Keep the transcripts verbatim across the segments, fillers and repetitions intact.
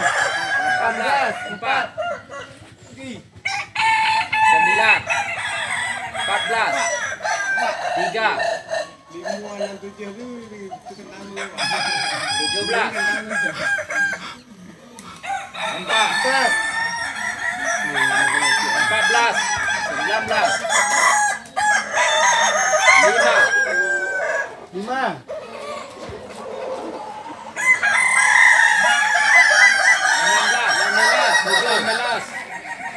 Lapan belas, empat. Sembilan. Empat belas. Tiga. Limo nan tujuah tu, tu kentang dulu. Tujuah belas. Empat. Empat belas. Sembilan belas. Lima. Lima. Enam belas. Enam belas. Tujuh belas.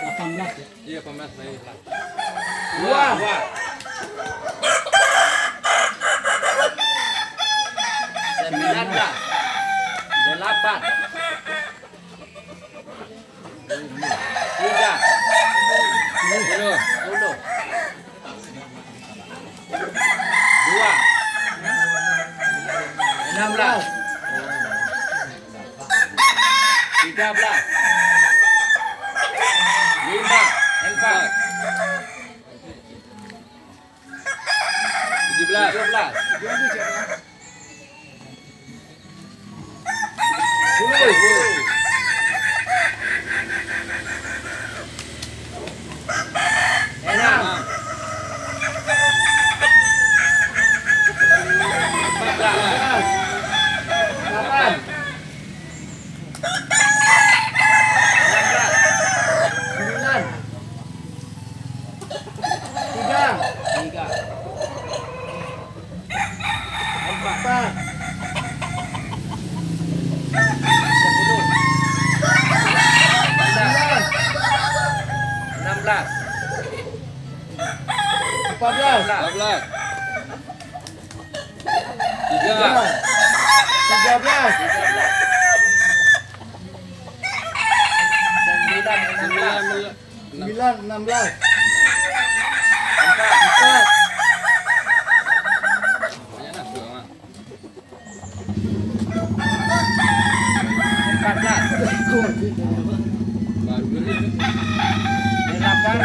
Lapan belas, ya. Iya, lapan belas, baik. Dua. Dua. Sembilan belas. Delapan. Tiga. Sepuluh. Sepuluh. Dua. Enam belas. Tiga belas. Lima. Empat. Tujuh belas. Tujuh belas. Sepuluh. Enam. Empat belas. Lapan. Sembilan. Tiga. Tiga. Empat. Sepuluh. Sembilan. Enam belas. Empat belas. Empat belas. Tiga. Tiga belas. Sembilan, enam belas. Sembilan, enam belas. Empat. Empat. Empat belas. Baru beri. Delapan.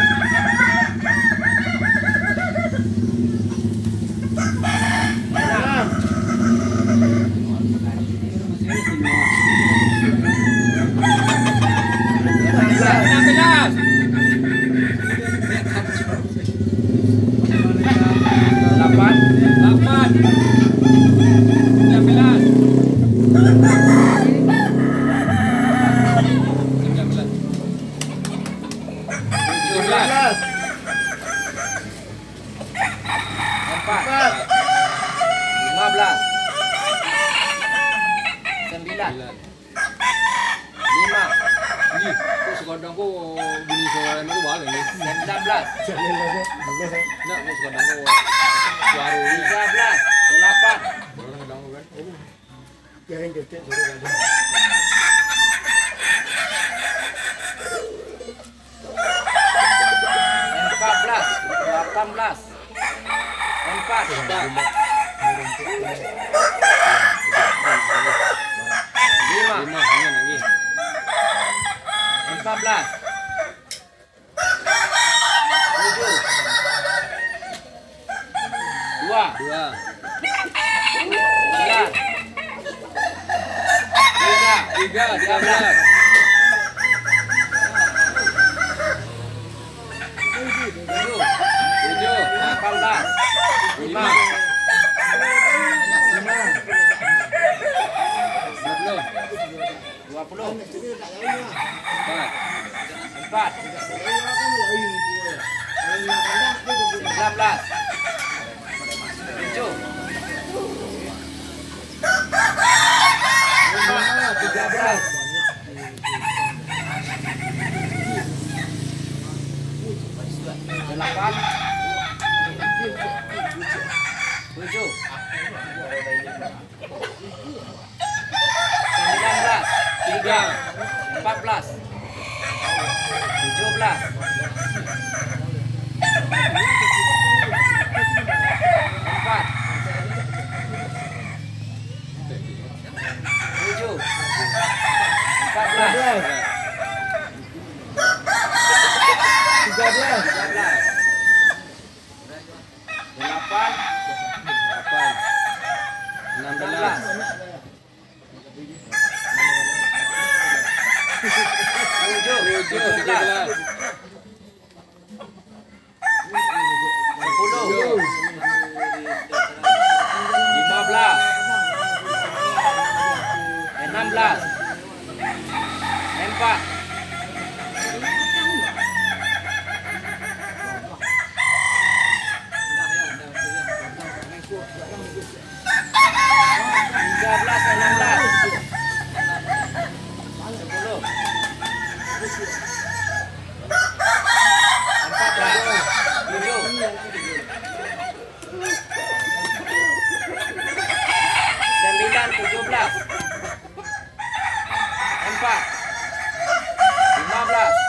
Enam. Enam belas. Lapan. Lapan. Sembilan belas. Sembilan belas. Tujuh belas. Empat. Empat. Lima belas. Sembilan. Sembilan. Lima. Ih, kok sakadang ko bunyi suara mak tu baliak ni? Sembilan belas. Nak, kok sakadang ko suara ni? Tiga belas. Delapan. Orang kadang kan. Oh. Jangan kecek suara kadang. Empat belas. Lapan belas. Empat. Lima. Lima, lima lagi. Empat belas. Tujuh. Dua. Dua. Sembilan. Tiga. Tiga, tiga belas. Tujuh. Tujuh. Lapan belas. Lima. Lima. Sepuluh. Dua puluh. Empat. Empat. Sembilan belas. Tujuh. Lima. Tiga belas. Delapan. Tujuh. Sembilan belas. Tiga. Empat belas. Tujuh belas. Empat. Tujuh. Empat belas. Tiga belas. Tiga belas. Delapan. Delapan. Enam belas. Tujuh, tujuh belas. Sepuluh. Lima belas. Enam belas. Empat. Tiga belas, enam belas. Sepuluh. Empat belas. Tujuh. Sembilan, tujuh belas. Empat. Lima belas.